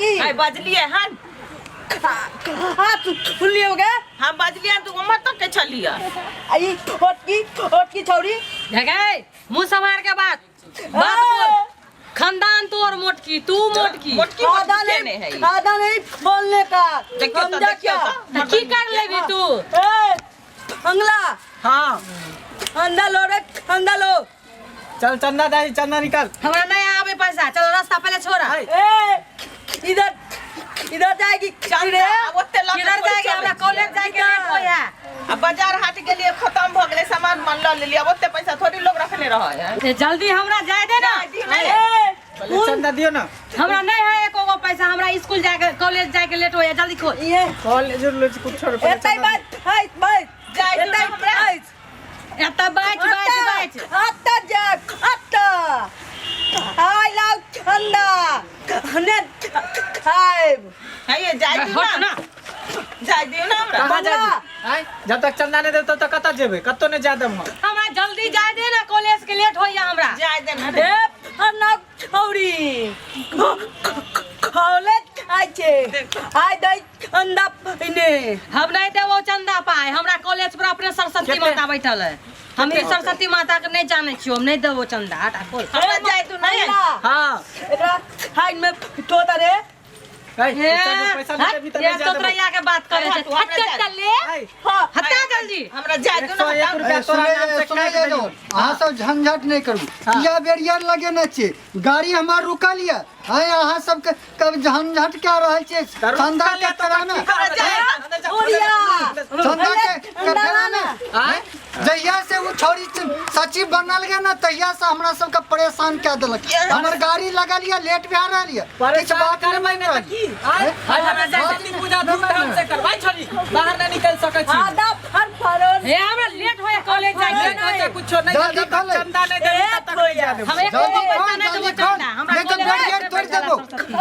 की आइ बजलियै हन। कहाँ सुनलियै हो गे? हम बजलियै हन, तू उम्हर तक के छलियै। आ ई छोटकी छोटकी छौरी। गै, मुँह सम्हार के बात बात बोल। खानदान तोर मोटकी, तू मोटकी। मोटकी आधा मोटकी नहीं केने है ई? आधा नहीं बोलने का। देखियौ तऽ, समझा देखियौ क्या? तऽ। तऽ की कर लेबी तू? ए अंगला। हाँ। अंडा लो रे, अंडा लो। चल चंदा दाई, चंदा निकाल। हमरा नहीं आवे पैसा, चल रास्ता पहले छोड़ा। ए इधर इधर जाएगी चल रे। आब ओते लऽ के किधर थोड़ी जाएगी? चलै हमरा छियै। कॉलेज जाए के लेट होय है। आ बाजार हाट गेलियै, खत्म भऽ गेलै सामान, मन लऽ लेलियै। आब ओते पैसा थोड़ी लोग रखने रहै है। ए, जल्दी हमरा जाए दे ना। जाय दियौ ने। ए पहले चंदा दियो ना। हमरा नहीं है एको गो पैसा, हमरा स्कूल जाए के कॉलेज जाए के लेट होय है, जल्दी खोल। ये कॉलेज लो कुछ छोड़ पहले एतै चंदा बैठ है बैठ। जाय दियौ एतै ने हमरा। बैठ। एतऽ बैठ बैठ बैठ। अत्ता जा अत्ता आइ लाउ ठंडा ने खाएब। है ये जाय दियौ हट ना। ना। जाय दियौ ना हमरा। कहाँ जाय बंगला। दियौ? आँय? जब तक चंदा नहीं देब तब तक कतऽ जेबै? कतौ नहीं जाय देब हम। हमरा जल्दी जाय दे ना, कॉलेज के लेट होइया हमरा। जाय दे ना रे। ए फन्ना छौरी खौले खाइ छै आइ दै चंदा पहिने। हम नहीं देबो चंदा पाय, हमरा कॉलेज पर अपने सरस्वती केते? माता बैठल है। हम भी सरस्वती माता के नहीं जाने छियो, हम नहीं देबो चंदा। हट खोल। हमरा जाय दू नहीं। अंडा। हाँ। एकरा खाइ में ठोता रे। ऐ, हे, पैसा नहीं हट, देबही तऽ ये नहि जाय देबौ। तोतरैया के बात करे छै। हट, हमरा हट, जाय। चल ले। ऐ, हाँ। हटा जल्दी। हमरा जाय दू ना। 101 हटा। रुपया तोरा सुनै नाम से सुनै काटि जाउ, देलियौ। अहाँ सब झंझट नहि करू। किया बेरियर लगेने छी? गाड़ी हमर रुकल यऽ। आँय, अहाँ सबके कब झंझट कए रहल छियै? तऽ रुकल चंदा के यऽ तऽ फेरामे की करबै? जाय। अंदर जा, बुढ़िया। चंदा के अंडा फेरामे लाना। आँय? जहिया से ओ छौरी सचिव बनल गे ना, तहिया से हमरा सबके परेशान कए देलक। हमर गाड़ी लगल यऽ, लेट भए रहल यऽ, किछु परेशान बात नहि करबै मानि ने तऽ रहल। की? आँय? आइ हमरा सरस्वती पूजा धूमधाम से करबै छली, बाहर नहि निकलि सकै छी। आधा फर फरोन। हे, हमरा लेट होया कॉलेज जाय के। लेट होइ छै कुछो नहि, जल्दी जब तक खोले। चंदा नहि देबही तब तक नहि जाय देबौ। हम एको जल्दी गो पैसा खोल, नहीं देबो जल्दी खोल, चंदा। हमरा नहि तऽ कॉलेज बैरियर तोड़ि देबो।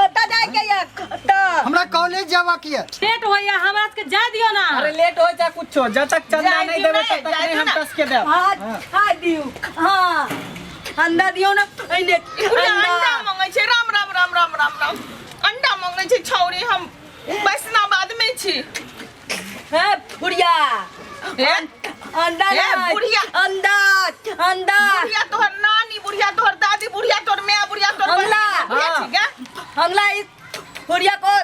ओतऽ जाय के यऽ कतऽ? हमरा कॉलेज जेबाक यऽ। लेट होया, हमरा सबके जाय दियो ना। अरे लेट हो जाए कुछो, जब तक चंदा जाय नहीं दियौ देबै ने, तब तक जाय नहीं दियौ हम ने। कस के देब। हाँ खा दियौ। हाँ अंडा दियौ ना पहिने। बुढ़िया अंडा। अंडा मंगै छै। राम राम राम राम राम राम, अंडा मंगै छै छौरी। हम वैष्णव आदमी छी। हे बुढ़िया। हे अंडा हे, नहीं। बुढ़िया। अंडा अंडा। बुढ़िया तोहर नानी, बुढ़िया तोहर दादी, बुढ़िया तोहर माय, बुढ़िया तोहर बहिन। अंडा। बुढ़िया हाँ। छी गे? अंगला इस बुढ़िया को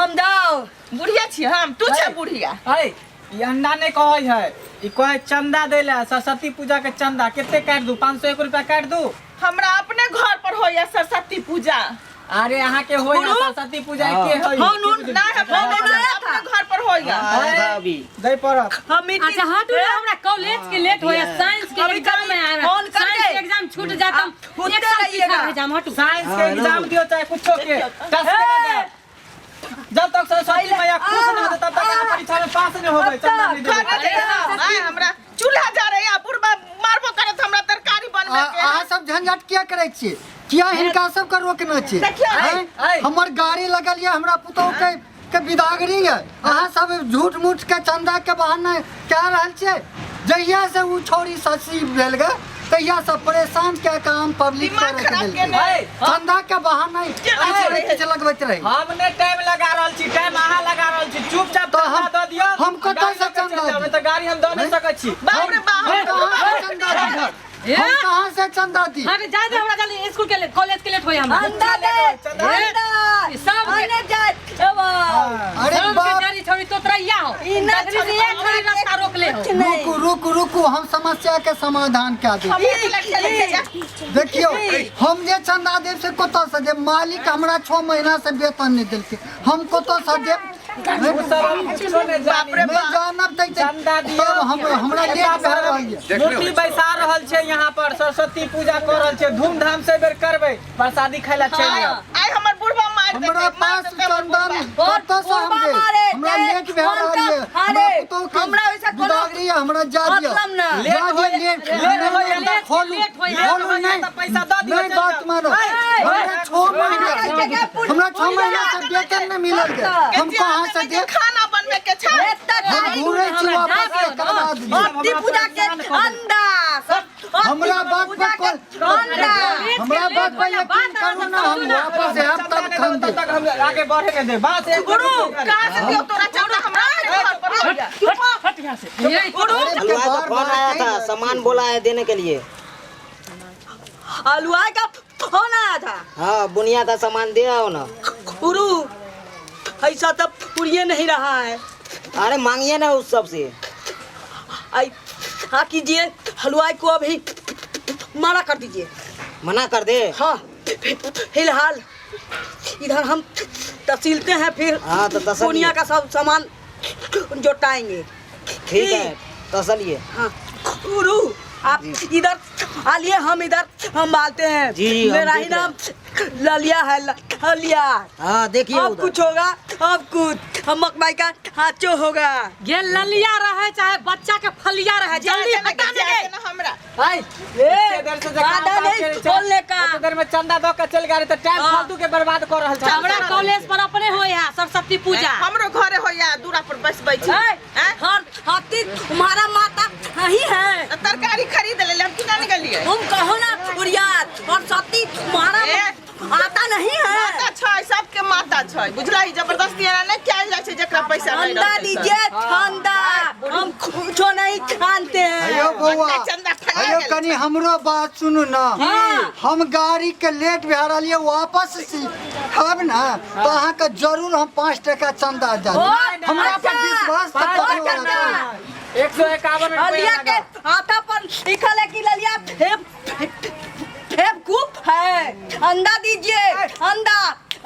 हम जाओ। बुढ़िया छी हम, तू छै बुढ़िया। ऐ, ई अंडा नहीं कहै है, ई कहै चंदा दै ला, सरस्वती पूजा के चंदा कते काटि दू? 501 रुपया काटि दू। हमरा अपने घर पर होइया सरस्वती पूजा। अरे अहाँ के होइया गुरु? सरस्वती पूजा के होइया? हम नून ना, हमरा हम अपने आया था। घर पर होइया। ऐ, दै पड़त। हम मीटिंग। अच्छा हटू ना, हमरा कॉलेज के लेट होया, साइंस के अभी एग्जाम कभी है। फोन करके। साइंस के एग्जाम छूट जात हम उठते एक साल रहिएगा। पीछा रह जाम। हटू। साइंस के एग्जाम दियो चाहे कुछो के, टस के ना देब। जब तक सरस्वती मैया खुश न होते तब तक अहाँ परीक्षा में पास नहीं होबै। चंदा नहीं देबै। खाना दे आय, हमरा चूल्हा जा रहे आ बुढ़बा मारबो करत हमरा तरकारी बनबे के। अहाँ सब झंझट किया करै छियै? किया हिनका सबके रोकने छियै? देखियौ ने। आँय? आँय। हमर गाड़ी लगल यऽ, हमरा पुतहु के विदागरी यऽ, अहाँ सब झूठ मूठ के चंदा के बहाना कए रहल छियै। जहिया से ओ छौरी सचिव भेल गे, तहिया से परेशान कए के आम पब्लिक के दिमाग राखि खराब देलकै। केने। ऐ, चंदा के बहाना केना किछु ने रहै? किछु लगबैत रहै। हम ने टाइम लगा रहल छी, टाइम अहाँ लगा रहल छी। चुपचाप तऽ चंदा हम- दऽ दियौ। हम कतऽ गाड़ी से लऽ के चंदा चलि जाउ, दी? तऽ गाड़ी हम दऽ नहि सकै छी। बाप रे बाप। हम कहाँ से चंदा दी? हम कहाँ से चंदा दी? हट जा दे हमरा जल्दी, स्कूल के लेट, कॉलेज के लेट होया हमरा। अंडा दे। चंदा अंडा। सब के- अंडा जाए एबो। अरे सब के बाप। जारी छोड़ी तोतरैया हो। ई ना बदरी से एक छोड़ी रास्ता रोक ले हो। नहीं। रुकू रुकू रुकू, हम समस्या के समाधान कए देब। देखियौ, हम जे चंदा देब से कतऽ से देब? मालिक हमरा 6 महीना से वेतन नहि देलकै, हम कतऽ से देब? ओ सब हम कुछो नहि जानी। बाप रे नहि जानब तऽ चंदा दियौ। तब हम हमरा लेट भए रहल यऽ। मूर्ति बैसा रहल छै यहाँ पर, सरस्वती पूजा कर रहल छै, धूमधाम से बेर करबै, प्रसादी खाय ला चलि आयब। आइ हमर बुढ़बा मारि देतै, हमरा मारि पास देतै हमर चंदा बुढ़बा। नहि, कतऽ से हम बुढ़बा देब? मारे, हमरा चाहे लेट भए रहल फोन यऽ। कर, हमरा अरे, पुतहु के हमरा ओहिसँ कोनो बिदागरी यऽ, हमरा जा दिअ। मतलब ना। जा लेट दिअ, होइए- लेट लेट नहि, होइए नहि, तऽ- खोलू लेट होइए। खोलू होइए नहि तऽ पैसा दऽ दियौ, नहि चलि बात जाउ। मानो। हमरा 6 महीना हमरा 6 महीना से वेतन नहि मिलल गे, हम कहाँ से देब? खाना बनबे के छै। हम घूरै छी वापस के करवा दियौ। सरस्वती पूजा के अंडा। हमरा बात पर कॉल अंडा। कॉलेज के हमरा बात पर यकीन करू ना, हम वापस आयब चंदा तब नहीं खन देब तब देब। तक हम आगे बढ़े नहीं देब। बस एक गुरु, कहाँ से दियो तोरा चंदा हमरा घर पर हो जा। हट यहाँ से। ये गुरु अरे हलवाई का बार फोन बार आया कहि था, रहल छी। सामान बोला है देने के लिए। हलवाई का फोन आया था। हाँ, बुनिया का सामान दे आओ ना। गुरु ऐसा तो पूरिये नहीं रहा है। अरे मांगिए ना उस सब से। आई हाँ कीजिए, हलवाई को अभी मना कर दीजिए। मना कर दे? हाँ, फिलहाल इधर हम तसीलते हैं, फिर हाँ, तो तसल्ली। दुनिया का सब सामान जुटाएंगे। ठीक है, तसलिए। हाँ गुरु आप इधर आलिए, हम इधर हम बालते हैं। जी, जी, हम मेरा ही देख रहे नाम ललिया है, ललिया। हाँ देखिए अब उधर। कुछ होगा, अब कुछ हम मकबाई का हाथों होगा। ये ललिया रहे चाहे बच्चा के फलिया रहे, जल्दी जाए देना, हटा जाए दे। देना हमरा। आई, एते देर से जे काम आधा काज नहीं करै छै, बोलने का। एते देर में चंदा दऽ के चलि गेल तऽ टाइम हाँ। फालतू के बर्बाद कऽ रहल छै। हमरा कॉलेज पर अपने होय है सरस्वती पूजा। हमरो घरे होइया दूरा पर बसबै छी। ए, हैं? हर हाथी तुम्हारा माता नहीं है। तऽ तरकारी खरीद लेले हम, किना नहीं गेलियै? तुम कहो ना उड़ियात और सती तुम्हारा ए। आता नहीं है। माता छै, सबके माता छै, बुझलही? जबरदस्ती एना नहि कयल जाइ छै जेकरा पैसा नहि ठंडा रहतै से। दीजिए ठंडा, हम कुछो नहीं जानते हैं। अयो बौआ, बच्चा चंदा ठगा अयो गेल कनी हमरो बात सुनू ना। हम गाड़ी के लेट भए रहल ये, वापस सी हम ना तो अहाँके जरूर हम 5 टका चंदा दे ओ, देब। हमरा पर अच्छा। विश्वास तऽ पाँच करू टका। अहाँ। 151 रुपया ललिया के लगा। हाथा पर लिखल है कि ललिया फेब खूब है। अंडा दीजिए अंडा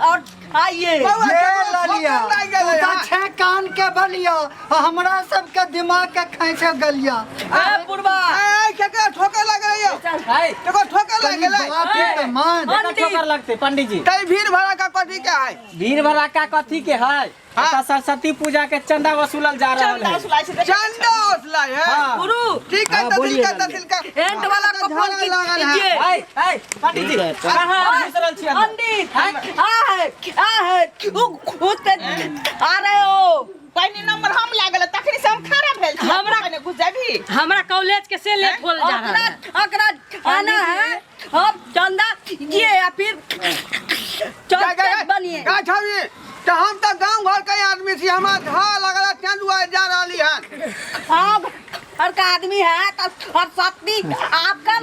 और आइए। ये ललिया तू तऽ छे कान के बलिया, आ हमरा सबके दिमाग के खैचे गलिया। ए पुरबा ठोकर लागल यौ। आई, देखो ठोकर कनी लागल। बात के मान। केकर ठोकर लगतै पंडित जी? तै भीड़ भड़ाका कथी के है? भीड़ भड़ाका कथी के है? हाँ। एतऽ सरस्वती पूजा के चंदा वसूलल जा रहल चंदा है। वसुलाइ छै, देखै चंदा वसुला है। हाँ। गुरु ठीक है, हाँ, बोलिए तसिल का लालिया। तसिल का एंड वाला को फोन झाड़ा लागल है। कीजिए। आई, आई, पंडित जी ठीक है, कहाँ घुस रहल छी अंदर? पंडित आ है आ है उ पे आ रहे हो। पहिने नंबर हम लागल तखनी से हम खड़ा भेल छी। हमरा- कने घुस जाबी? हमरा कॉलेज के से लेट होल जा रहल अकरा है। अकरा आना है, हम चंदा ये या फिर चंदा बनिए। का छवि तो हम तो गांव घर के आदमी छी, हमरा झा लागल है, तें दुआरे जा रहली हन। आप घर का आदमी है तो और सती आपका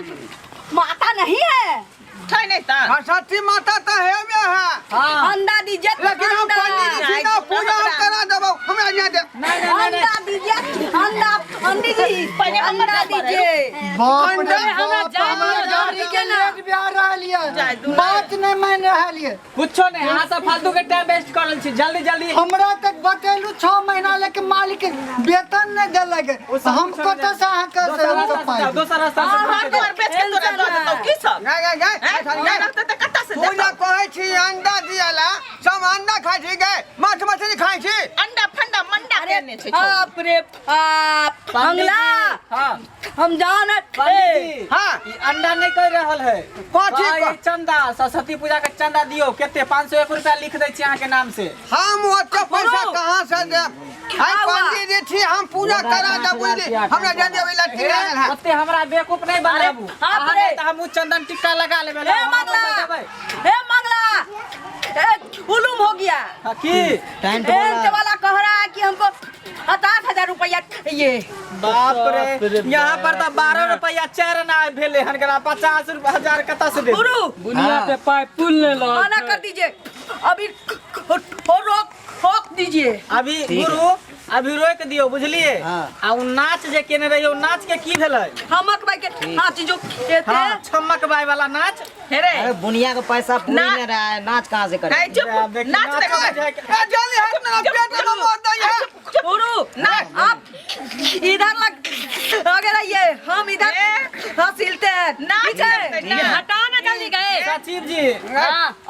माता नहीं है। छै नहि तऽ सरस्वती माता तो है में है। हाँ। अंडा दीजिए लेकिन हम अंडा। पंडित जी छी ना, पूजा हम करा देबो, हमरा नहि दे। नहीं नहीं नहीं अंडा दीजिए अंडा, पंडित जी पहले हमर अंडा नंबर है। दीजिए। बाप रे हमरा बाप, जाय हमरा दियौ, गाड़ी के लेट भए रहल जाय ये, दू। बात नहीं मान रहल ये। कुछो नहीं, अहाँ सब फालतू के टाइम वेस्ट कर रहल छी। जल्दी जल्दी। हमरा तक बतेलू 6 महीना लेके मालिक वेतन नहीं देलक, ओ सब हम कुछो कतऽ से अहाँके से दोसर हमके रास्ता से पाइ जाउ, देब? दोसर रास्ता से घर दुआर बेच के तोरा दऽ देतौ की सब? गाय गाय गाय हैं? नहि रहतै तऽ कतऽ से पूजा देतौ? कहै छी अंडा दियाला, सब अंडा खाइ छी गे, माछ मछली खाइ छी। अंडा फंडा मंडा केने छै छौ। बाप रे बाप पंडित जी, अंगला हाँ हम जान पंडित जी, हाँ। ई अंडा नहीं कह रहल है। कथी हाँ, ई चंदा, सरस्वती पूजा के चंदा दियो। केते? 501 रुपया लिख दै छी अहाँ के नाम से। हम ओते पैसा गुरु। कहाँ से देब? हम हुआ? पंडित जी छी, हम पूजा करा देब, बुझली? हमरा जान देबै लड़की लागल है। ओते हमरा बेवकूफ नहीं बनाबू। बाप अहाँ रे। नहि तऽ हमहूँ चंदन टिक्का लगा लेबै। हे मंगला, हे मंगला, ए उलूम हो गया। हाँ, की टेंट टेंट वाला वाला कह रहा है कि हमको 7000 रुपया ये। बाप रे, यहाँ पर तऽ 12 रुपया 4 आना भेलै हन, गरा 50 रुपया हजार कतऽ से देब? गुरु बुनिया पे पाइप पुल ले लो। मना कर दीजिए अभी, रोक रोक दीजिए अभी ठीक है। गुरु अभी रोक दियौ, बुझलिए? हाँ। आ उ नाच जे केने रहियै, उ नाच के की भेलै? हमक भाई के हाथ जो कहते हाँ, हैं। छमक बाई वाला नाच। हे रे। अरे बुनिया का पैसा पूरी ना- नहीं रहा है, नाच कहाँ से है करेंगे? चुप, देखी, नाच नाच देखबै। जाय के- ए जल्दी हट ना, पेट में मोर दै है। गुरु आप इधर लग आगे रहिए, हम इधर हाँ सिलते हैं। नाच ठीक है? देखतै, ये नाच। हटा ना जल्दी गए। सचिव जी,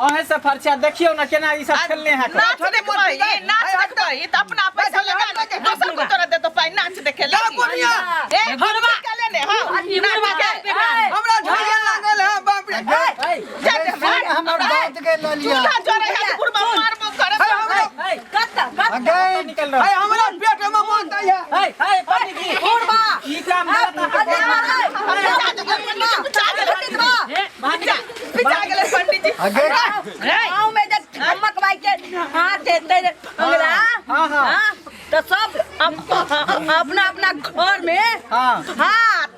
अहें से फरछा देखियौ ना केना ई सब खेलने है। नाच देखबै, ई नाच देखबै, ई तऽ अपना पैसा लगा ले, दोसर को तोरा देतौ पाइ नाच देखे जा लागी। बुनिया। ए, बुढ़वा। के लेने, हाँ, ई नाच बुढ़वा के। बेकार। हमरा झगड़ा लागल है, बाप रे। ऐ, जा दे सुन हमरा। हमर बात के ललिया। चूल्हा जरै है तऽ बुढ़वा मारबो करत। हमरा ऐ, कत्ता कत्ता गए निकल रहल। ऐ हमरा पेट में मोर दै है। ऐ, ऐ, पंडित जी, बुढ़वा ई काम गलत अहाँ अरे कर रहल अरे जा दे, जा दे, अरे जा दे, छी। बाहर निकल। बिचा गेलै पंडित जी। अगे गाँव में जब चमक भाई के हाथ देते अंगला, हाँ, हाँ। हाँ, तो सब अपना अपना घर में हाँ। हाथ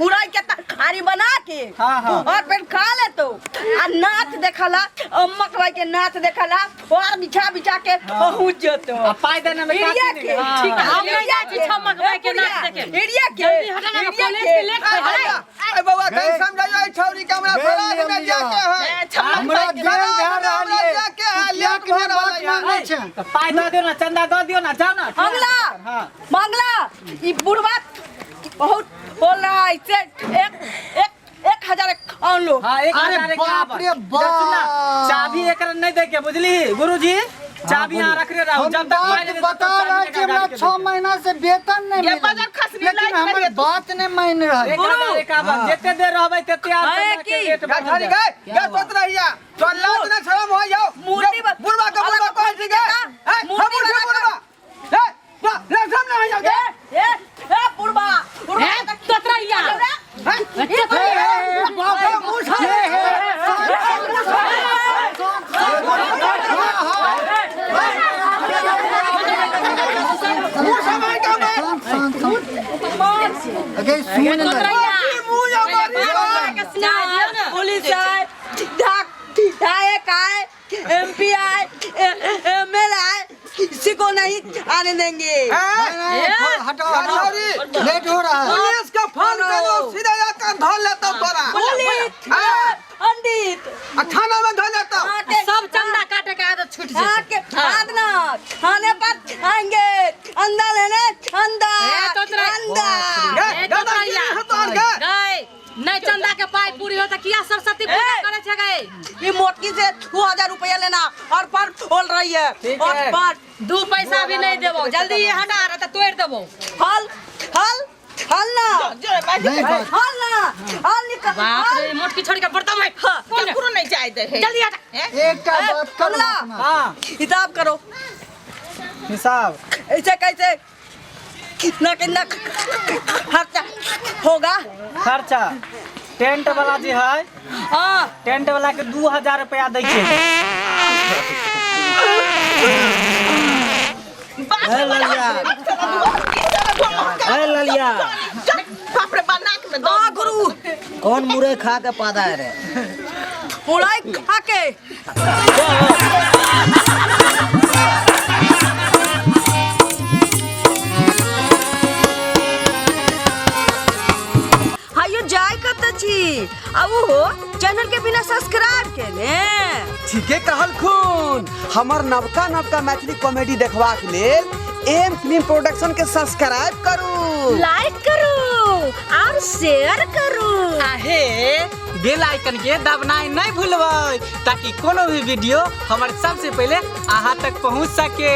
उड़ाई के थारी बना के हाँ, हाँ। और फिर खा ले तो आ नाच देखला, अम्मक भाई के नाच देखला और बिछा बिछा के पहुंच जतो। आ पाई देने में एरिया काची के नहीं। हाँ। ठीक है, हम नहीं एरिया जाइ छी छमक भाई के नाच देखे। एरिया के जल्दी हटा ना, एरिया कॉलेज के। के लेट हो जाए। ए बउआ कहीं गए। समझाइयो ई छौरी के हमरा गए फराज में लिया। जाके है। ए, छमक हमरा भाई के देर भए रहल ये जाके है, तू किया लेट के भऽ बात रहल है। मानै छै? तऽ पाइ दऽ दियौ ना, चंदा दऽ दियौ ना, जाउ ना। मंगला हाँ। मंगला, ई बुढ़वा बहुत बोल रहा है, इससे एक एक 1051 लो। हाँ, एक अरे हजार बाप एकावन। रे इधर सुन ना, बाप। चाबी एकर नहीं दे के बुझली गुरुजी, चाबी यहाँ रख रहे रहो हम जब तक पाइ बात नहीं देतौ, बता तब रहल चाबी छी, हमरा गाड़ी के 6 दे। महीना से वेतन नहीं ये मिलल, बाजार खसनी लेकिन लाइट हमर करिए तू। बात नहीं मान रहल। 1051, जते देर रहबै तते आर है चंदा के की? रेट गा बढ़ल छौरी जायत। गए गा सोच रहिया तो लाज ना शरम हो जाओ। मूर्ति बुढ़वा के बुढ़वा कहै छी गे। ए, मूर्ति हम बुढ़वा बना बुढ़वा ए ला ला सामने हो जाओ गे। ए ए बुढ़वा बुढ़वा ए, तोतरैया। हे, हे, बाप रे, हे, हे, शांत, शांत, मुंह समय का मैं शांत, शांत, शांत। अगे सुन ले। की मुंह या मारी ना। पुलिस आए, विधायक आए, एमपी आए, एमएल आए, किसी को नहीं आने देंगे। ए नहीं, नहीं, हटाओ हटाओ, छौरी लेट हो रहा है। पुलिस के फोन करो, सीधा जाकर धर लेता तोरा। पुलिस हाँ। पंडित आ थाना में धर लेता। आके सब चंदा काटे के आदत छूट आके जेतै। आदना थाने पर आएंगे, अंडा लेने, अंडा ए, तोतरा- अंडा। गे ए, दादा तोतरैया। की तो गे। गए नहीं चंदा के पाई पूरी हो त किया सरस्वती पूजा ए! करे छै गए? ये मोटकी से 2000 रुपया लेना और पर बोल रही है ठीक और है। पर 2 पैसा भी नहीं देबो, जल्दी ये हटा रहा त तोड़ देबो। हल हल हल ना जो भाई नहीं बात। हल ना हल निकल बाप रे, मोटकी छोड़ के बर्तन में कौन है? ककरो नहीं जाय दे है। जल्दी हटा। एकटा ए, बात करू कमला। अपना। हाँ हिसाब करो, हिसाब ऐसे कैसे कितना कितना खर्चा होगा? खर्चा टेंट वाला जे है, हाँ टेंट वाला के 2000 रुपया दै छै। बाप ए ललिया, ए ललिया, बाप रे बा, नाक में हाँ दर्द। गुरु, कौन मुरई खा के पादा है रे? उड़ाई खा के। हायो जाय कत छी आ उहो चैनल के बिना सब्सक्राइब केने। ठीके कहलखुन, हमर नवका नवका मैथिली कॉमेडी देखबाक लेल एम फिल्म प्रोडक्शन के सब्सक्राइब करू, लाइक करू और शेयर करू। आहे बेल आइकन के दबनाइ नहीं भूलबै ताकि कोनो भी वीडियो हमर सबसे पहले अहाँ तक पहुँच सके।